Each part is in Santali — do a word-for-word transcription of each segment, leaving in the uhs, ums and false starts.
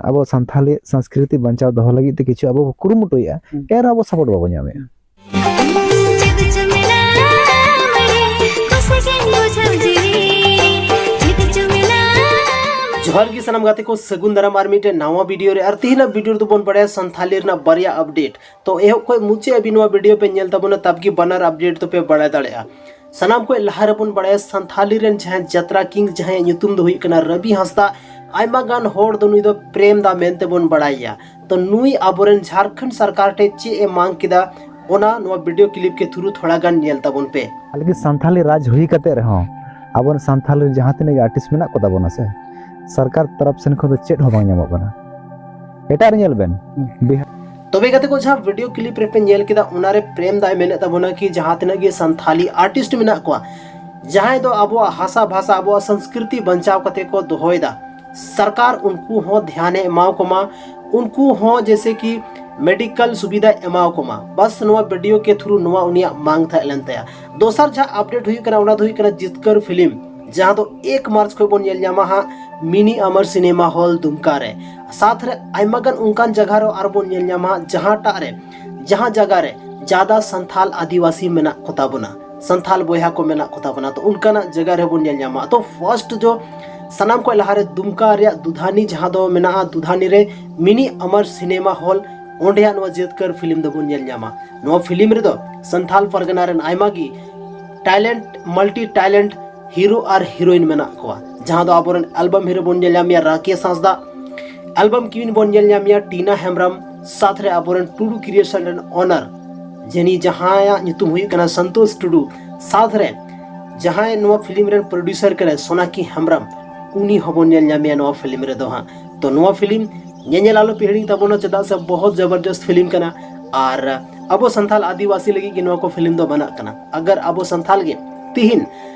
ᱟᱵᱚ ᱥᱟᱱᱛᱷᱟᱞᱤ ᱥᱚᱝᱥᱠᱨᱤᱛᱤ ᱵᱟᱧᱪᱟᱣ ᱫᱚᱦᱚ ᱞᱟᱹᱜᱤᱫ ᱛᱮ ᱠᱤᱪᱷᱩ ᱟᱵᱚ ᱠᱩᱨᱩᱢᱩᱴᱩᱭᱮᱫᱼᱟ, ᱮᱱ ᱨᱮᱦᱚᱸ ᱟᱵᱚ ᱥᱟᱯᱳᱨᱴ ᱵᱟᱵᱚ ᱧᱟᱢᱮᱫᱼᱟ᱾ ᱡᱚᱦᱟᱨ ᱜᱮ ᱥᱟᱱᱟᱢ ᱜᱟᱛᱮ ᱠᱚ, ᱥᱟᱹᱜᱩᱱ ᱫᱟᱨᱟᱢ ᱟᱨ ᱢᱤᱫᱴᱮᱱ ᱱᱟᱣᱟ ᱵᱷᱤᱰᱤᱭᱳ ᱨᱮ᱾ ᱟᱨ ᱛᱤᱦᱤᱧᱟᱜ ᱵᱷᱤᱰᱤᱭᱳ ᱨᱮᱫᱚ ᱵᱚᱱ ᱵᱟᱲᱟᱭᱟ ᱥᱟᱱᱛᱷᱟᱞᱤ ᱨᱮᱱᱟᱜ ᱵᱟᱨᱭᱟ ᱟᱯᱰᱮᱴ᱾ ᱛᱚ ᱮᱦᱚᱵ ᱠᱷᱚᱱ ᱢᱩᱪᱟᱹᱫ ᱦᱟᱹᱵᱤᱡ ᱱᱚᱣᱟ ᱵᱷᱤᱰᱤᱭᱳ ᱯᱮ ᱧᱮᱞ ᱛᱟᱵᱚᱱᱟ, ᱛᱟᱵ ᱜᱮ ᱵᱟᱱᱟᱨ ᱟᱯᱰᱮᱴ ᱫᱚᱯᱮ ᱵᱟᱲᱟᱭ ᱫᱟᱲᱮᱭᱟᱜᱼᱟ᱾ ᱥᱟᱱᱟᱢ ᱠᱷᱚᱱ ᱞᱟᱦᱟ ᱨᱮᱵᱚᱱ ᱵᱟᱲᱟᱭᱟ ᱥᱟᱱᱛᱷᱟᱞᱤ ᱨᱮᱱ ᱡᱟᱦᱟᱸᱭ ᱡᱟᱛᱨᱟ ᱠᱤᱝ, ᱡᱟᱦᱟᱸᱭᱟᱜ ᱧᱩᱛᱩᱢ ᱫᱚ ᱦᱩᱭᱩᱜ ᱠᱟᱱᱟ ᱨᱚᱵᱤ ᱦᱟᱸᱥᱫᱟ᱾ ᱟᱭᱢᱟ ᱜᱟᱱ ᱦᱚᱲ ᱫᱚ ᱱᱩᱭ ᱫᱚ ᱯᱨᱮᱢ ᱫᱟ ᱢᱮᱱᱛᱮ ᱵᱚᱱ ᱵᱟᱲᱟᱭᱮᱭᱟ᱾ ᱛᱚ ᱱᱩᱭ ᱟᱵᱚᱨᱮᱱ ᱡᱷᱟᱲᱠᱷᱚᱸᱰ ᱥᱚᱨᱠᱟᱨ ᱴᱷᱮᱱ ᱪᱮᱫ ᱮ ᱢᱟᱝ ᱠᱮᱫᱟ, ᱚᱱᱟ ᱱᱚᱣᱟ ᱵᱷᱤᱰᱤᱭᱳ ᱠᱞᱤᱯ ᱠᱮ ᱛᱷᱨᱩ ᱛᱷᱚᱲᱟ ᱜᱟᱱ ᱧᱮᱞ ᱛᱟᱵᱚᱱ ᱯᱮ᱾ ᱟᱞᱮ ᱥᱟᱱᱛᱷᱟᱞᱤ ᱨᱟᱡᱽ ᱦᱩᱭ ᱠᱟᱛᱮ ᱨᱮᱦᱚᱸ ᱟᱵᱚᱨᱮᱱ ᱥᱟᱱᱛᱷᱟᱞᱤ ᱡᱟᱦᱟᱸ ᱛᱤᱱᱟᱹᱜ ᱜᱮ ᱟᱨᱴᱤᱥᱴ ᱢᱮᱱᱟᱜ ᱠᱚ ᱛᱟᱵᱚᱱᱟ ᱥᱮ, ᱥᱚᱨᱠᱟᱨ ᱛᱚᱨᱚᱯ ᱥᱮᱱ ᱠᱷᱚᱱ ᱫᱚ ᱪᱮᱫ ᱦᱚᱸ ᱵᱟᱝ ᱧᱟᱢᱚᱜ ᱠᱟᱱᱟ᱾ ᱮᱴᱟᱜ ᱨᱮ ᱧᱮᱞ ᱵᱮᱱ, ᱵᱤᱦᱟᱨ ᱛᱚᱵᱮ ᱜᱟᱛᱮ ᱠᱚ, ᱡᱟᱦᱟᱸ ᱵᱷᱤᱰᱤᱭᱳ ᱠᱞᱤᱯ ᱨᱮᱯᱮ ᱧᱮᱞ ᱠᱮᱫᱟ, ᱚᱱᱟᱨᱮ ᱯᱨᱮᱢ ᱫᱟᱭ ᱢᱮᱱᱮᱫ ᱛᱟᱵᱚᱱᱟ ᱠᱤ ᱡᱟᱦᱟᱸ ᱛᱤᱱᱟᱹᱜ ᱜᱮ ᱥᱟᱱᱛᱷᱟᱞᱤ ᱟᱨᱴᱤᱥᱴ ᱢᱮᱱᱟᱜ ᱠᱚᱣᱟ, ᱡᱟᱦᱟᱸᱭ ᱫᱚ ᱟᱵᱚᱣᱟᱜ ᱦᱟᱥᱟ ᱵᱷᱟᱥᱟ, ᱟᱵᱚᱣᱟᱜ ᱥᱚᱝᱥᱠᱨᱤᱛᱤ ᱵᱟᱧᱪᱟᱣ ᱠᱟᱛᱮ ᱠᱚ ᱫᱚᱦᱚᱭᱮᱫᱟ, ᱥᱚᱨᱠᱟᱨ ᱩᱱᱠᱩ ᱦᱚᱸ ᱫᱷᱮᱭᱟᱱᱮ ᱮᱢᱟᱣ ᱠᱚᱢᱟ, ᱩᱱᱠᱩ ᱦᱚᱸ ᱡᱮᱭᱥᱮ ᱠᱤ ᱢᱮᱰᱤᱠᱟᱞ ᱥᱩᱵᱤᱫᱷᱟᱭ ᱮᱢᱟᱣ ᱠᱚᱢᱟ᱾ ᱵᱟᱥ ᱱᱚᱣᱟ ᱵᱷᱤᱰᱤᱭᱳ ᱠᱮ ᱛᱷᱨᱩ ᱱᱚᱣᱟ ᱩᱱᱤᱭᱟᱜ ᱢᱟᱝ ᱛᱟᱦᱮᱸ ᱞᱮᱱ ᱛᱟᱭᱟ᱾ ᱫᱚᱥᱟᱨ ᱡᱟᱦᱟᱸ ᱟᱯᱰᱮᱴ ᱦᱩᱭᱩᱜ ᱠᱟᱱᱟ, ᱚᱱᱟ ᱫᱚ ᱦᱩᱭᱩᱜ ᱠᱟᱱᱟ ᱡᱤᱛᱠᱟᱹᱨ ᱯᱷᱤᱞᱢ, ᱡᱟᱦᱟᱸ ᱫᱚ ᱮᱠ ᱢᱟᱨᱪ ᱠᱷᱚᱱ ᱵᱚᱱ ᱧᱮᱞ ᱧᱟᱢᱟ ᱦᱟᱸᱜ ᱢᱤᱱᱤ ᱟᱢᱟᱨ ᱥᱤᱱᱮᱢᱟ ᱦᱚᱞ ᱫᱩᱢᱠᱟ ᱨᱮ᱾ ᱥᱟᱛ ᱨᱮ ᱟᱭᱢᱟ ᱜᱟᱱ ᱚᱱᱠᱟᱱ ᱡᱟᱭᱜᱟ ᱨᱮ ᱟᱨ ᱵᱚᱱ ᱧᱮᱞ ᱧᱟᱢᱟ ᱦᱟᱸᱜ, ᱡᱟᱦᱟᱸᱴᱟᱜ ᱨᱮ, ᱡᱟᱦᱟᱸ ᱡᱟᱭᱜᱟ ᱨᱮ ᱡᱟᱫᱟ ᱥᱟᱱᱛᱷᱟᱞ ᱟᱹᱫᱤᱵᱟᱹᱥᱤ ᱢᱮᱱᱟᱜ ᱠᱚᱛᱟ ᱵᱚᱱᱟ, ᱥᱟᱱᱛᱷᱟᱞ ᱵᱚᱭᱦᱟ ᱠᱚ ᱢᱮᱱᱟᱜ ᱠᱚᱛᱟ ᱵᱚᱱᱟ, ᱛᱚ ᱚᱱᱠᱟᱱᱟᱜ ᱡᱟᱭᱜᱟ ᱨᱮᱵᱚᱱ ᱧᱮᱞ ᱧᱟᱢᱟ᱾ ᱛᱚ ᱯᱷᱟᱨᱥᱴ ᱡᱚ ᱥᱟᱱᱟᱢ ᱠᱷᱚᱱ ᱞᱟᱦᱟᱨᱮ ᱫᱩᱢᱠᱟ ᱨᱮᱭᱟᱜ ᱫᱩᱫᱷᱟᱱᱤ, ᱡᱟᱦᱟᱸ ᱫᱚ ᱢᱮᱱᱟᱜᱼᱟ ᱫᱩᱫᱷᱟᱱᱤ ᱨᱮ ᱢᱤᱱᱤ ᱟᱢᱟᱨ ᱥᱤᱱᱮᱢᱟ ᱦᱚᱞ, ᱚᱸᱰᱮᱭᱟᱜ ᱱᱚᱣᱟ ᱡᱤᱛᱠᱟᱹᱨ ᱯᱷᱤᱞᱢ ᱫᱚᱵᱚᱱ ᱧᱮᱞ ᱧᱟᱢᱟ᱾ ᱱᱚᱣᱟ ᱯᱷᱤᱞᱢ ᱨᱮᱫᱚ ᱥᱟᱱᱛᱷᱟᱞ ᱯᱟᱨᱜᱟᱱᱟ ᱨᱮᱱ ᱟᱭᱢᱟ ᱜᱮ ᱴᱮᱞᱮᱱᱴ, ᱢᱟᱞᱴᱤ ᱴᱮᱞᱮᱱᱴ ᱦᱤᱨᱳ ᱟᱨ ᱦᱤᱨᱳᱭᱤᱱ ᱢᱮᱱᱟᱜ ᱠᱚᱣᱟ, ᱡᱟᱦᱟᱸ ᱫᱚ ᱟᱵᱚᱨᱮᱱ ᱮᱞᱵᱟᱢ ᱦᱤᱨᱳ ᱵᱚᱱ ᱧᱮᱞ ᱧᱟᱢᱮᱭᱟ ᱨᱟᱠᱮᱥ ᱦᱟᱸᱥᱫᱟ, ᱮᱞᱵᱟᱢ ᱠᱩᱭᱤᱱ ᱵᱚᱱ ᱧᱮᱞ ᱧᱟᱢᱮᱭᱟ ᱴᱤᱱᱟ ᱦᱮᱢᱵᱨᱚᱢ, ᱥᱟᱛ ᱨᱮ ᱟᱵᱚᱨᱮᱱ ᱴᱩᱰᱩ ᱠᱨᱤᱭᱮᱥᱚᱱ ᱨᱮᱱ ᱚᱱᱟᱨ, ᱡᱟᱹᱱᱤ ᱡᱟᱦᱟᱸᱭᱟᱜ ᱧᱩᱛᱩᱢ ᱦᱩᱭᱩᱜ ᱠᱟᱱᱟ ᱥᱚᱱᱛᱳᱥ ᱴᱩᱰᱩ, ᱥᱟᱛ ᱨᱮ ᱡᱟᱦᱟᱸᱭ ᱱᱚᱣᱟ ᱯᱷᱤᱞᱢ ᱨᱮᱱ ᱯᱨᱚᱰᱭᱩᱥᱟᱨ ᱠᱟᱱᱟᱭ ᱥᱳᱱᱟᱠᱤ ᱦᱮᱢᱵᱨᱚᱢ, ᱩᱱᱤ ᱦᱚᱸᱵᱚᱱ ᱧᱮᱞ ᱧᱟᱢᱮᱭᱟ ᱱᱚᱣᱟ ᱯᱷᱤᱞᱢ ᱨᱮᱫᱚ ᱦᱟᱸᱜ᱾ ᱛᱚ ᱱᱚᱣᱟ ᱯᱷᱤᱞᱢ ᱧᱮᱧᱮᱞ ᱟᱞᱚ ᱯᱮ ᱦᱤᱲᱤᱧ ᱛᱟᱵᱚᱱᱟ, ᱪᱮᱫᱟᱜ ᱥᱮ ᱵᱚᱦᱚᱛ ᱡᱚᱵᱚᱨᱡᱚᱥᱛ ᱯᱷᱤᱞᱢ ᱠᱟᱱᱟ᱾ ᱟᱨ ᱟᱵᱚ ᱥᱟᱱᱛᱷᱟᱞ ᱟᱹᱫᱤᱵᱟᱹᱥᱤ ᱞᱟᱹᱜᱤᱫ ᱜᱮ ᱱᱚᱣᱟ ᱠᱚ ᱯᱷᱤᱞᱢ ᱫᱚ ᱵᱮᱱᱟᱜ ᱠᱟᱱᱟ᱾ ᱟᱜᱟᱨ ᱟᱵᱚ ᱥᱟᱱᱛᱷᱟᱞ ᱜᱮ ᱛᱤᱦᱤᱧ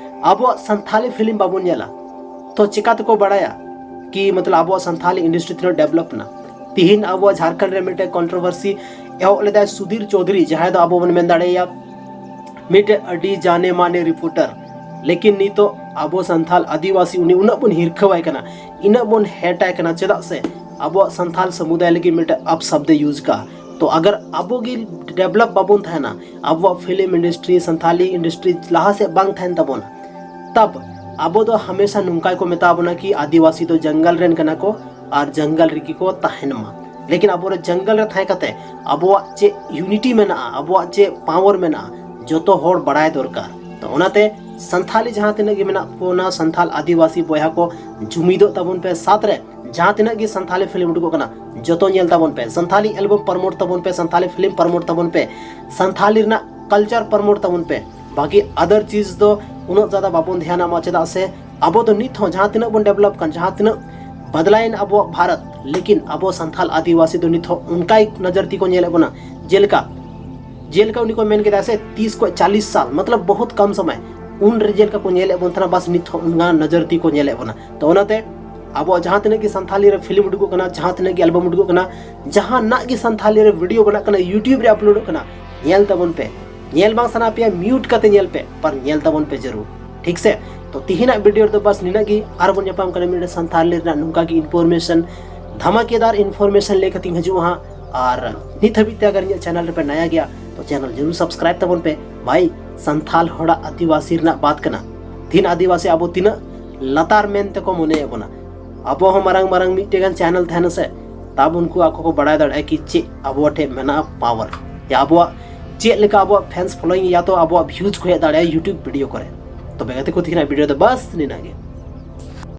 ᱟᱵᱚᱣᱟᱜ ᱥᱟᱱᱛᱷᱟᱞᱤ ᱯᱷᱤᱞᱢ ᱵᱟᱵᱚᱱ ᱧᱮᱞᱟ, ᱛᱚ ᱪᱮᱠᱟ ᱛᱮᱠᱚ ᱵᱟᱲᱟᱭᱟ ᱠᱤ ᱢᱚᱛᱞᱚᱵ ᱟᱵᱚᱣᱟᱜ ᱥᱟᱱᱛᱷᱟᱞᱤ ᱤᱱᱰᱟᱥᱴᱨᱤ ᱛᱤᱱᱟᱹᱜ ᱰᱮᱵᱷᱞᱚᱯ ᱮᱱᱟ? ᱛᱤᱦᱤᱧ ᱟᱵᱚᱣᱟᱜ ᱡᱷᱟᱲᱠᱷᱚᱸᱰ ᱨᱮ ᱢᱤᱫᱴᱮᱱ ᱠᱚᱱᱴᱨᱳᱵᱷᱟᱨᱥᱤ ᱮᱦᱚᱵ ᱞᱮᱫᱟᱭ ᱥᱩᱫᱷᱤᱨ ᱪᱳᱣᱫᱷᱩᱨᱤ, ᱡᱟᱦᱟᱸᱭ ᱫᱚ ᱟᱵᱚ ᱵᱚᱱ ᱢᱮᱱ ᱫᱟᱲᱮᱭᱟᱭᱟ ᱢᱤᱫᱴᱮᱱ ᱟᱹᱰᱤ ᱡᱟᱱᱮ ᱢᱟᱱᱮ ᱨᱤᱯᱳᱨᱴᱟᱨ᱾ ᱞᱮᱠᱤᱱ ᱱᱤᱛᱚᱜ ᱟᱵᱚ ᱥᱟᱱᱛᱷᱟᱞ ᱟᱹᱫᱤᱵᱟᱹᱥᱤ ᱩᱱᱤ ᱩᱱᱟᱹᱜ ᱵᱚᱱ ᱦᱤᱨᱠᱷᱟᱹᱣᱟᱭ ᱠᱟᱱᱟ, ᱤᱱᱟᱹᱜ ᱵᱚᱱ ᱦᱮᱴ ᱟᱭ ᱠᱟᱱᱟ, ᱪᱮᱫᱟᱜ ᱥᱮ ᱟᱵᱚᱣᱟᱜ ᱥᱟᱱᱛᱟᱞ ᱥᱟᱢᱩᱫᱟᱭ ᱞᱟᱹᱜᱤᱫ ᱢᱤᱫᱴᱮᱱ ᱟᱯᱥᱟᱵᱫ ᱮ ᱤᱭᱩᱡᱽ ᱠᱟᱜᱼᱟ᱾ ᱛᱚ ᱟᱜᱟᱨ ᱟᱵᱚ ᱜᱮ ᱰᱮᱵᱷᱞᱚᱯ ᱵᱟᱵᱚᱱ ᱛᱟᱦᱮᱱᱟ, ᱟᱵᱚᱣᱟᱜ ᱯᱷᱤᱞᱢ ᱤᱱᱰᱟᱥᱴᱨᱤ, ᱥᱟᱱᱛᱟᱞᱤ ᱤᱱᱰᱟᱥᱴᱨᱤ ᱞᱟᱦᱟ ᱥᱮᱫ ᱵᱟᱝ ᱛᱟᱦᱮᱱ ᱛᱟᱵᱚᱱᱟ, ᱛᱟᱵ ᱟᱵᱚ ᱫᱚ ᱦᱟᱢᱮᱥᱟ ᱱᱚᱝᱠᱟ ᱜᱮᱠᱚ ᱢᱮᱛᱟ ᱵᱚᱱᱟ ᱠᱤ ᱟᱹᱫᱤᱵᱟᱹᱥᱤ ᱫᱚ ᱡᱚᱝᱜᱚᱞ ᱨᱮᱱ ᱠᱟᱱᱟ ᱠᱚ ᱟᱨ ᱡᱚᱝᱜᱚᱞ ᱨᱮᱜᱮ ᱠᱚ ᱛᱟᱦᱮᱱ ᱢᱟ᱾ ᱞᱮᱠᱤᱱ ᱟᱵᱚ ᱨᱮ ᱡᱚᱝᱜᱚᱞ ᱨᱮ ᱛᱟᱦᱮᱸ ᱠᱟᱛᱮ ᱟᱵᱚᱣᱟᱜ ᱪᱮᱫ ᱤᱭᱩᱱᱤᱴᱤ ᱢᱮᱱᱟᱜᱼᱟ, ᱟᱵᱚᱣᱟᱜ ᱪᱮᱫ ᱯᱟᱣᱟᱨ ᱢᱮᱱᱟᱜᱼᱟ, ᱡᱚᱛᱚ ᱦᱚᱲ ᱵᱟᱲᱟᱭ ᱫᱚᱨᱠᱟᱨ᱾ ᱛᱚ ᱚᱱᱟᱛᱮ ᱥᱟᱱᱛᱷᱟᱞᱤ ᱡᱟᱦᱟᱸ ᱛᱤᱱᱟᱹᱜ ᱜᱮ ᱢᱮᱱᱟᱜ ᱵᱚᱱᱟ, ᱥᱟᱱᱛᱷᱟᱞ ᱟᱹᱫᱤᱵᱟᱹᱥᱤ ᱵᱚᱭᱦᱟ ᱠᱚ ᱡᱩᱢᱤᱫᱚᱜ ᱛᱟᱵᱚᱱ ᱯᱮ, ᱥᱟᱛ ᱨᱮ ᱡᱟᱦᱟᱸ ᱛᱤᱱᱟᱹᱜ ᱜᱮ ᱥᱟᱱᱛᱷᱟᱞᱤ ᱯᱷᱤᱞᱢ ᱩᱰᱩᱠᱚᱜ ᱠᱟᱱᱟ, ᱡᱚᱛᱚ ᱧᱮᱞ ᱛᱟᱵᱚᱱ ᱯᱮ, ᱥᱟᱱᱛᱷᱟᱞᱤ ᱮᱞᱵᱟᱢ ᱯᱨᱚᱢᱳᱴ ᱛᱟᱵᱚᱱ ᱯᱮ, ᱥᱟᱱᱛᱷᱟᱞᱤ ᱯᱷᱤᱞᱢ ᱯᱨᱚᱢᱳᱴ ᱛᱟᱵᱚᱱ ᱯᱮ, ᱥᱟᱱᱛᱷᱟᱞᱤ ᱨᱮᱱᱟᱜ ᱠᱟᱞᱪᱟᱨ ᱯᱨᱚᱢᱳᱴ ᱛᱟᱵᱚᱱ ᱯᱮ᱾ ᱵᱟᱠᱤ ᱟᱫᱟᱨ ᱪᱤᱡᱽ ᱫᱚ ᱩᱱᱟᱹᱜ ᱡᱟᱫᱟ ᱵᱟᱵᱚᱱ ᱫᱷᱮᱭᱟᱱᱟ ᱢᱟ, ᱪᱮᱫᱟᱜ ᱥᱮ ᱟᱵᱚ ᱫᱚ ᱱᱤᱛ ᱦᱚᱸ ᱡᱟᱦᱟᱸ ᱛᱤᱱᱟᱹᱜ ᱵᱚᱱ ᱰᱮᱵᱷᱞᱚᱯ ᱠᱟᱱ, ᱡᱟᱦᱟᱸ ᱛᱤᱱᱟᱹᱜ ᱵᱟᱫᱞᱟᱭᱮᱱ ᱟᱵᱚᱣᱟᱜ ᱵᱷᱟᱨᱚᱛ, ᱞᱮᱠᱤᱱ ᱟᱵᱚ ᱥᱟᱱᱛᱷᱟᱞ ᱟᱹᱫᱤᱵᱟᱹᱥᱤ ᱫᱚ ᱱᱤᱛ ᱦᱚᱸ ᱚᱱᱠᱟᱭ ᱱᱚᱡᱚᱨ ᱛᱮᱠᱚ ᱧᱮᱞᱮᱫ ᱵᱚᱱᱟ᱾ ᱡᱮᱞᱮᱠᱟ ᱡᱮᱞᱮᱠᱟ ᱩᱱᱤ ᱠᱚ ᱢᱮᱱ ᱠᱮᱫᱟ ᱥᱮ ᱛᱤᱥ ᱠᱷᱚᱱ ᱪᱟᱞᱤᱥ ᱥᱟᱞ, ᱢᱚᱛᱞᱚᱵ ᱵᱚᱦᱩᱛ ᱠᱚᱢ ᱥᱚᱢᱚᱭ, ᱩᱱ ᱨᱮ ᱡᱮᱞᱮᱠᱟ ᱠᱚ ᱧᱮᱞᱮᱫ ᱵᱚᱱ ᱛᱟᱦᱮᱱᱟ, ᱵᱟᱥ ᱱᱤᱛ ᱦᱚᱸ ᱚᱱᱟ ᱱᱚᱡᱚᱨ ᱛᱮᱠᱚ ᱧᱮᱞᱮᱫ ᱵᱚᱱᱟ᱾ ᱛᱚ ᱚᱱᱟᱛᱮ ᱟᱵᱚᱣᱟᱜ ᱡᱟᱦᱟᱸ ᱛᱤᱱᱟᱹᱜ ᱜᱮ ᱥᱟᱱᱛᱷᱟᱞᱤ ᱨᱮ ᱯᱷᱤᱞᱢ ᱩᱰᱩᱠᱚᱜ ᱠᱟᱱᱟ, ᱡᱟᱦᱟᱸ ᱛᱤᱱᱟᱹᱜ ᱜᱮ ᱮᱞᱵᱟᱢ ᱩᱰᱩᱠᱚᱜ ᱠᱟᱱᱟ, ᱡᱟᱦᱟᱱᱟᱜ ᱜᱮ ᱥᱟᱱᱛᱷᱟᱞᱤ ᱨᱮ ᱵᱷᱤᱰᱤᱭᱳ ᱵᱮᱱᱟᱜ ᱠᱟᱱᱟ, ᱭᱩᱴᱤᱭᱩᱵᱽ ᱨᱮ ᱟᱯᱞᱳᱰᱚᱜ ᱠᱟᱱᱟ, ᱧᱮᱞ ᱛᱟᱵᱚᱱ ᱯᱮ᱾ ᱧᱮᱞ ᱵᱟᱝ ᱥᱟᱱᱟ ᱯᱮᱭᱟ, ᱢᱤᱭᱩᱴ ᱠᱟᱛᱮ ᱧᱮᱞ ᱯᱮ, ᱯᱟᱨ ᱧᱮᱞ ᱛᱟᱵᱚᱱ ᱯᱮ ᱡᱟᱹᱨᱩᱲ, ᱴᱷᱤᱠ ᱥᱮ? ᱛᱚ ᱛᱤᱦᱤᱧᱟᱜ ᱵᱷᱤᱰᱤᱭᱳ ᱨᱮᱫᱚ ᱵᱟᱥ ᱱᱤᱱᱟᱹᱜ ᱜᱮ᱾ ᱟᱨ ᱵᱚᱱ ᱧᱟᱯᱟᱢ ᱠᱟᱱᱟ ᱢᱤᱫᱴᱮᱱ ᱥᱟᱱᱛᱷᱟᱞᱤ ᱨᱮᱱᱟᱜ ᱱᱚᱝᱠᱟ ᱜᱮ ᱤᱱᱯᱷᱚᱨᱢᱮᱥᱚᱱ, ᱫᱷᱟᱢᱟᱠᱮᱫᱟᱨ ᱤᱱᱯᱷᱚᱨᱢᱮᱥᱚᱱ ᱞᱟᱹᱭ ᱠᱟᱛᱮᱧ ᱦᱤᱡᱩᱜᱼᱟ ᱦᱟᱸᱜ᱾ ᱟᱨ ᱱᱤᱛ ᱦᱟᱹᱵᱤᱡ ᱛᱮ ᱟᱜᱟᱨ ᱤᱧᱟᱹᱜ ᱪᱮᱱᱮᱞ ᱨᱮᱯᱮ ᱱᱟᱭᱟ ᱜᱮᱭᱟ, ᱛᱚ ᱪᱮᱱᱮᱞ ᱡᱟᱹᱨᱩᱲ ᱥᱟᱵᱥᱠᱨᱟᱭᱤᱵ ᱛᱟᱵᱚᱱ ᱯᱮ᱾ ᱵᱷᱟᱭ, ᱥᱟᱱᱛᱷᱟᱞ ᱦᱚᱲᱟᱜ ᱟᱹᱫᱤᱵᱟᱹᱥᱤ ᱨᱮᱱᱟᱜ ᱵᱟᱛ ᱠᱟᱱᱟ᱾ ᱛᱤᱦᱤᱧ ᱟᱹᱫᱤᱵᱟᱹᱥᱤ ᱟᱵᱚ ᱛᱤᱱᱟᱹᱜ ᱞᱟᱛᱟᱨ ᱢᱮᱱ ᱛᱮᱠᱚ ᱢᱚᱱᱮᱭᱮᱫ ᱵᱚᱱᱟ᱾ ᱟᱵᱚ ᱦᱚᱸ ᱢᱟᱨᱟᱝ ᱢᱟᱨᱟᱝ ᱢᱤᱫᱴᱮᱱ ᱜᱟᱱ ᱪᱮᱱᱮᱞ ᱛᱟᱦᱮᱱᱟ ᱥᱮ, ᱛᱟᱵ ᱩᱱᱠᱩ ᱟᱠᱚ ᱠᱚ ᱵᱟᱲᱟᱭ ᱫᱟᱲᱮᱭᱟᱜᱼᱟ ᱠᱤ ᱪᱮᱫ ᱟᱵᱚ ᱴᱷᱮᱱ ᱢᱮᱱᱟᱜᱼᱟ ᱯᱟᱣᱟᱨ, ᱭᱟ ᱟᱵᱚᱣᱟᱜ ᱪᱮᱫ ᱞᱮᱠᱟ ᱟᱵᱚᱣᱟᱜ ᱯᱷᱮᱱᱥ ᱯᱷᱚᱞᱳᱭᱤᱝ ᱭᱟ ᱛᱚ ᱟᱵᱚᱣᱟᱜ ᱵᱷᱤᱭᱩᱡᱽ ᱠᱚ ᱦᱮᱡ ᱫᱟᱲᱮᱭᱟᱜᱼᱟ ᱭᱩᱴᱤᱭᱩᱵᱽ ᱵᱷᱤᱰᱤᱭᱳ ᱠᱚᱨᱮ᱾ ᱛᱚᱵᱮ ᱜᱟᱛᱮ ᱠᱚ, ᱛᱤᱦᱤᱧᱟᱜ ᱵᱷᱤᱰᱤᱭᱳ ᱫᱚ ᱵᱟᱥ ᱱᱤᱱᱟᱹᱜ ᱜᱮ᱾